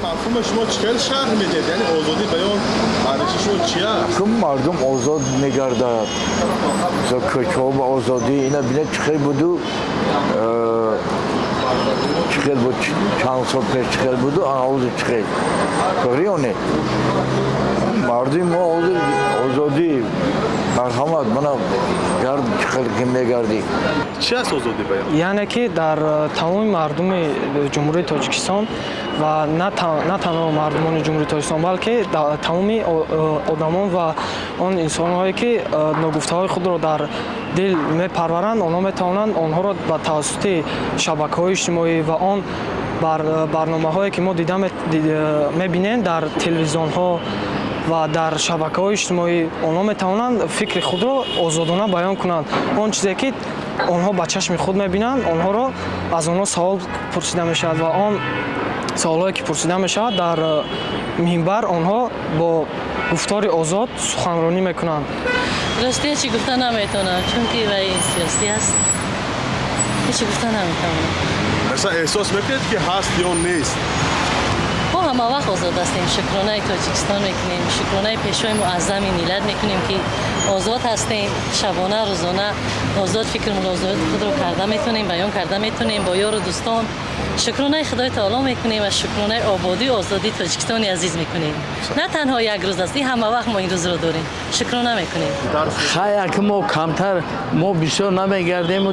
Мафҳуми шумо чӣ хел шарҳ медиҳед, яъне озодии баён арзиши шумо чи аст? Ки мардум озод мегардад, кӯчаҳо ба озодӣ. Ина бинед, чӣ хел буду, чӣ хел буд чанд сол пеш, чӣ хел буду, ҳозир чӣ хел. Тоғри ё не? Мардуми мо ҳозир озодӣ, марҳамат, мана гард, чӣ хел ки мегардӣ. Чи аст озодии баён? Яъне ки дар тамоми мардуми Ҷумҳурии Тоҷикистон ва на танҳо мардумони Ҷумҳурии Тоҷикистон, балки тамоми одамон ва он инсонҳое, ки ногуфтаҳои худро дар дил мепарваранд, онҳо метавонанд онҳоро ба тавассути шабакаҳои иҷтимоӣ ва он барномаҳое, ки мо дида мебинем дар телевизионҳо ва дар шабакаҳои иҷтимоӣ, онҳо метавонанд фикри худро озодона баён кунанд. Он чизе, ки онҳо ба чашми худ мебинанд, онҳоро аз онҳо савол пурсида мешавад ва он саволҳое, ки пурсида мешавад, дар минбар онҳо бо гуфтори озод суханронӣ мекунанд. Рости, ҳечи гуфта наметавонам, чунки вай сиёсӣ аст, ҳечи гуфта наметавонам. Масалан, эҳсос мекунед, ки ҳаст ё нест? Мо ҳама вақт озод ҳастем. Шукронаи Тоҷикистон мекунем, шукронаи Пешвои муаззами миллат мекунем, ки озод ҳастем. Шабона, рӯзона озод фикр мулоҳизаоти худро карда метавонем, баён карда метавонем бо ёру дӯстон. Шукронаи Худои таоло мекунем ва шукронаи ободию озодии Тоҷикистони азиз мекунем. На танҳо як рӯз аст ин, ҳама вақт мо ин рӯзро дорем, шукрона мекунем. Хай, ки мо камтар, мо бисёр намегардему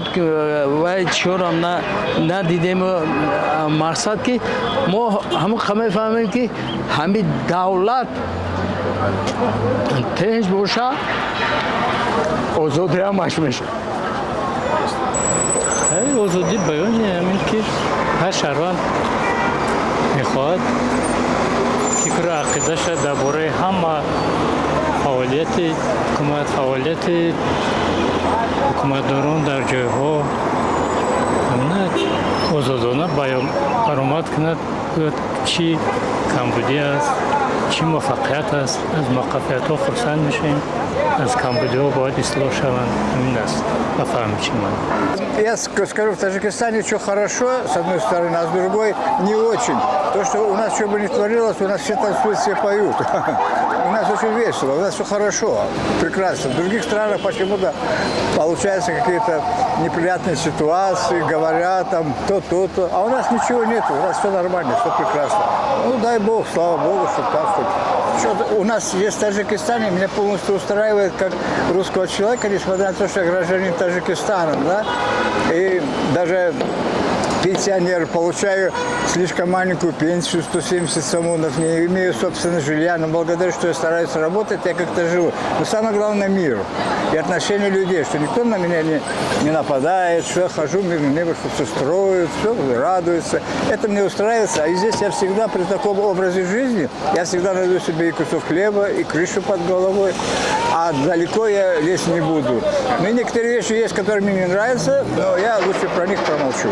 вай чиёрам надидему. Мақсад, ки мо ҳамон мефаҳмем, ки ҳамин давлат тинҷ боша, озодӣ ҳамаш мешавад. Озодӣ баёни ҳамин, ки ҳар шаҳрванд мехоҳад фикру ақидаша дар бораи ҳама фаъолияти ҳукумат, фаъолияти ҳукуматдорон дар ҷойҳо озодона баромад кунад, гӯяд, чӣ камбудӣ аст, чӣ муваффақият аст. Аз муваффақиятҳо хурсанд мешавем, аз камбудиҳо бояд ислоҳ шаванд. Ҳамин аст ба фаҳмиши ман. Я скажу, в Таджикистане что хорошо, с одной стороны, а с другой не очень. То, что у нас, что бы ни творилось, у нас все танцуют, все поют. У нас очень весело, у нас все хорошо, прекрасно. В других странах почему-то получаются какие-то неприятные ситуации, говорят там то, то, то. А у нас ничего нет, у нас все нормально, все прекрасно. Ну, дай бог, слава богу, что так хоть. Что у нас есть в Таджикистане, меня полностью устраивает как русского человека, несмотря на то, что я гражданин Таджикистана, да, и даже пенсионер, получаю слишком маленькую пенсию, 170 сомонов, не имею собственного жилья, но благодаря, что я стараюсь работать, я как-то живу. Но самое главное – мир и отношение людей, что никто на меня не нападает, что я хожу мирно небо, что все строят, все радуются. Это мне устраивается. А и здесь я всегда при таком образе жизни, я всегда найду себе и кусок хлеба, и крышу под головой, а далеко я лезть не буду. Ну и некоторые вещи есть, которые мне не нравятся, но я лучше про них промолчу.